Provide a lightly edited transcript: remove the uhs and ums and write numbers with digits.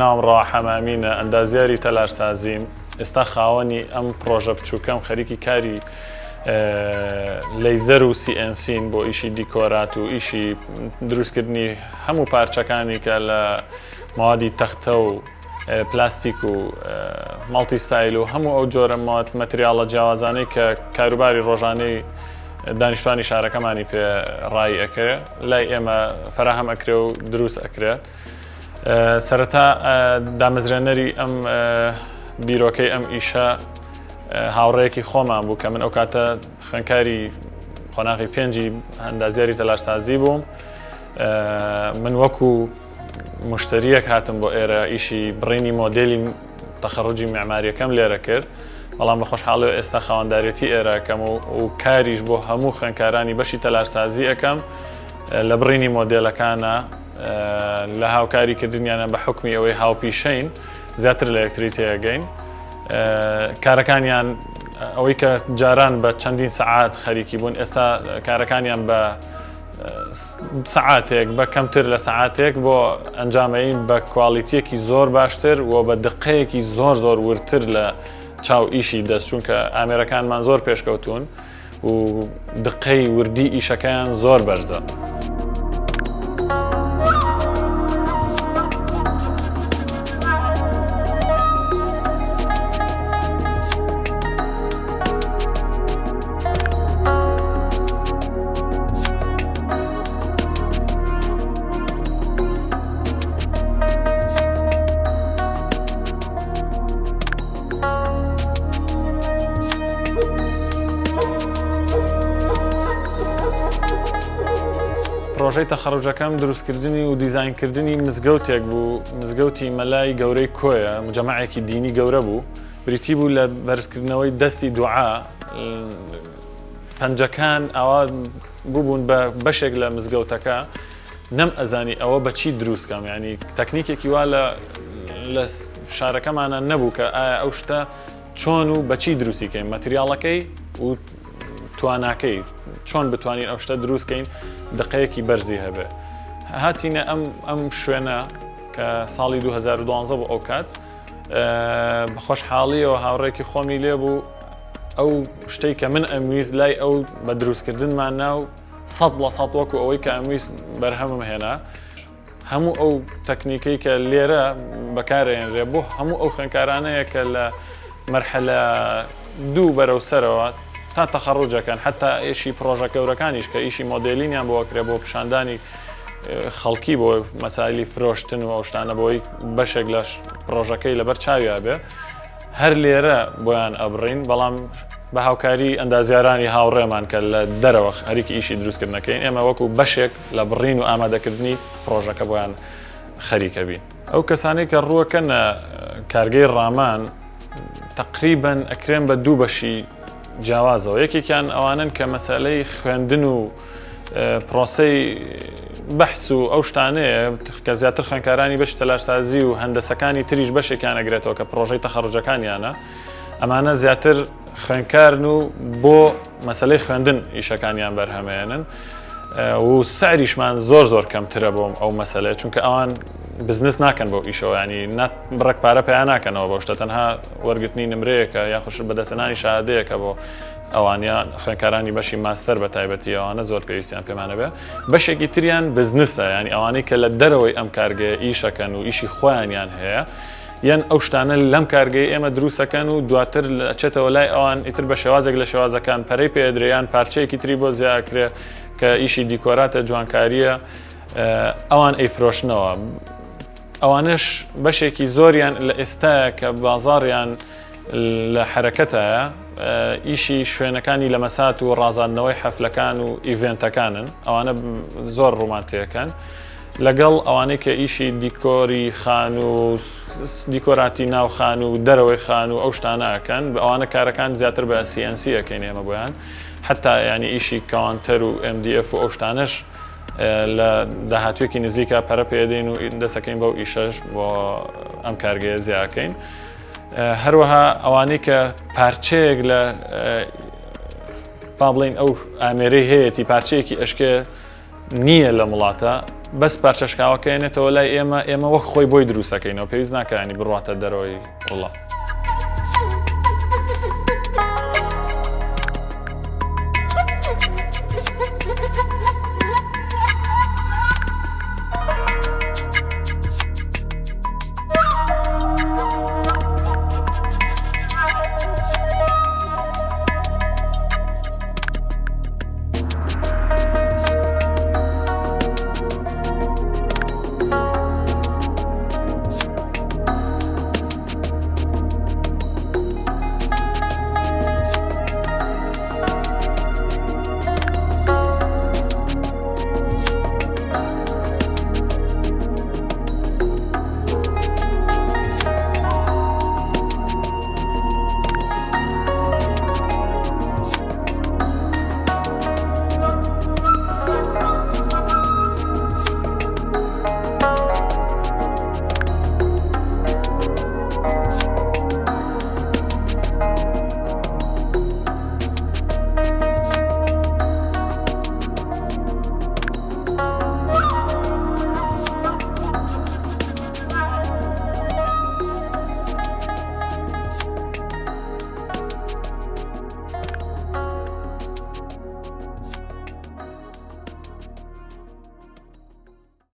ناوم ڕەوا حەمامینە، ئەندازیاری تەلارسازیم، ئێستا خاوەنی ئەم پڕۆژە بچووکەم، خەریکی کاری لەیزەر و CNC ین بۆ ئیشی دیکۆرات و ئیشی دروستکردنی هەموو پارچەکانی کە لە مەوادی تەختە و پلاستیک و multi style و هەموو ئەو جۆرە مەتریاڵە جیاوازانەی کە کاروباری ڕۆژانەی دانیشتوانی شارەکەمانی پێ ڕایی ئەکرێ لای ئێمە فەراهەم ئەکرێ و دروست ئەکرێت. سەرەتا دامەزرێنەری ئەم بیرۆکەی ئەم ئیشە هاوڕێیەکی خۆمان بوو کە من ئەو کاتە خوێنکاری قۆناغی پێنجی ئەندازیاری تەلارسازی بووم من وەکو مشتریەک هاتم بۆ ئێرە ئیشی بڕینی مۆدێلی تەخەڕوجی معماریەکەم لێرە کرد بەڵام بە خۆشحاڵی ئێستا خاوەندارێتی ئێرەکەم و و کاریش بۆ هەموو خوێنکارانی بەشی تەلارسازی ئەەکەم لە بڕینی مۆدێلەکانە لە هاوکاری کردنیانە بە حکمی ئەوەی هاوپیشەین زیاتر لە یەکتری تێگەین کارەکانیان ئەوەی کە جاران بە چەندین سەعات خەریکی بوون ئێستا کارەکانیان بە سەعاتێک بە کەمتر لە سەعاتێک بۆ ئەنجامەین بە quality یەکی زۆر باشتر و بە دقەیەکی زۆر زۆر وردتر لە چاو ئیشی دەست چونکە ئامێرەکانمان زۆر پێشکەوتون و دقەی وردی ئیشەکەیان زۆر بەرزە. پرۆژەی تەخەڕوجەکەم دروستکردنی و دیزاینکردنی مزگەوتێک بوو مزگەوتی مەلای گەورەی کۆیە مجەمەعێکی دینی گەورە بوو بریتی بوو لە بەرزکردنەوەی دەستی دوعا پەنجەکان ئاوا ببوون بە بەشێک لە مزگەوتەکە نەم ئەزانی ئەوە بە چی دروست کەم ینی تەکنیکێکی وا لە لە شارەکەمانە نەبوو کە ئایا ئەو شتە چۆن و بەچی دروستی کەین مەتریاڵەکەی و تواناکەی چۆن بتوانین ئەو شتە دروست کەین دقەیەکی بەرزی هەبێ هاتینە ئەم ئەم شوێنە کە ساڵی 2012 بۆ ئەو کات بە خۆشحاڵیەوە هاوڕێکی خۆمی لێ بوو ئەو شتەی کە من ئەمویست لای ئەو بە دروستکردنمان ناو 100% وەکو ئەوەی کە ئەمویست بەرهەمم هێنا هەموو ئەو تەکنیکەی کە لێرە بەکارێنرێ بۆ هەموو ئەو خوێنکارانەیە کە لە مەرحەلە دوو بەرەو سەرەوە تا تەخەڕوجەکەن حتا ئیشی پرۆژە گەورەکانیش کە ئیشی مۆدێلینیان بۆ ئەکرێ بۆ پیشاندانی خەڵکی بۆ مەسایلی فرۆشتن و ئەو شتانە بۆی بەشێک لە پرۆژەکەی لەبەر چاویا بێ هەر لێرە بۆیان ئەبڕین بەڵام بە هاوکاری ئەندازیارانی هاوڕێمان کە لە دەرەوە خەریکی ئیشی دروستکردنەکەین ئێمە وەکو بەشێک لە بڕین و ئامادەکردنی پرۆژەکە بۆیان خەریکە بین. ئەو کەسانەی کە ڕووەکەنە کارگەی ڕامان تەقریبەن ئەکرێن بە دوو بەشی جیاوازەوە یەکێکیان ئەوانن کە مەسەلەی خوێندن و پرۆسەی بەحس و ئەو شتانەیە کە زیاتر خوێنکارانی بەشی تەلارسازی و هەندەسەکانی تریش بەشێکیان ئەگرێتەوە کە پرۆژەی تەخەڕوجەکانیانە ئەمانە زیاتر خوێنکارن و بۆ مەسلەی خوێندن ئیشەکانیان بەرهەمێنن و سعریشمان زۆر زۆر کەمترە بۆم ئەو مەسلەیە چونکە ئەوان بزنس ناکەن بۆ ئیشەوە ینی بڕێک پارە پیا ناکەنەوە بۆ شتە تەنها وەرگرتنی نمرەیەکە یاخش بەدەستێنانی شادەیەکە بۆ ئەوانە خوێنکارانی بەشی ماستەر بە تایبەتی ئەوانە زۆر پێویستیان پێمانە بێ بەشێکی تریان بزنسە ینی ئەوانەی کە لە دەرەوەی ئەم کارگەیە ئیشەکەن و ئیشی خۆیانیان هەیە یان ئەو شتانە لەم کارگەی ئێمە دروستەکەن و دواتر ئەچێتەوە لای ئەوان ئیتر بە شێوازێک لە شێوازەکان پەرەی پێدرێ یان پارچەیەکی تری بۆ زیاکرێ کە ئیشی دیکۆراتە جوانکاریە ئەوان ئەیفرۆشنەوە ئەوانش بەشێکی زۆریان لە ئێستاە کە بازاڕیان لە حەرەکەتایە ئیشی شوێنەکانی لە مەسات و ڕازاندنەوەی حەفلەکان و event ەکانن ئەوانە زۆر ڕوومان تێکەن لەگەڵ ئەوانەی کە ئیشی دیکۆری خان و دیکۆراتی ناو خان و دەرەوەی خان و ئەو شتانە ئەکەن بە ئەوانە کارەکان زیاتر بە CNC ئەکەین ئێمە بۆیان حتا ینی ئیشی counter و MDF و ئەو شتانەش لە داهاتوێکی نزیکە پەرە پێدەین و دەسەکەین بەو ئیشەش بۆ ئەم کارگەیە زیاکەین. هەروەها ئەوانەی کە پارچەیەک لە با بڵین ئەو ئامێرەی هەیەی پارچەیەکی ئەشکێ نییە لەم وڵاتە. بەس پارچە شکاوەکە ێنێتەوە لای ئێمە، ئێمە وەک خۆی بۆی دروستەکەینەوە، پێویست ناکا ینی بڕواتە دەرەوەی وڵات.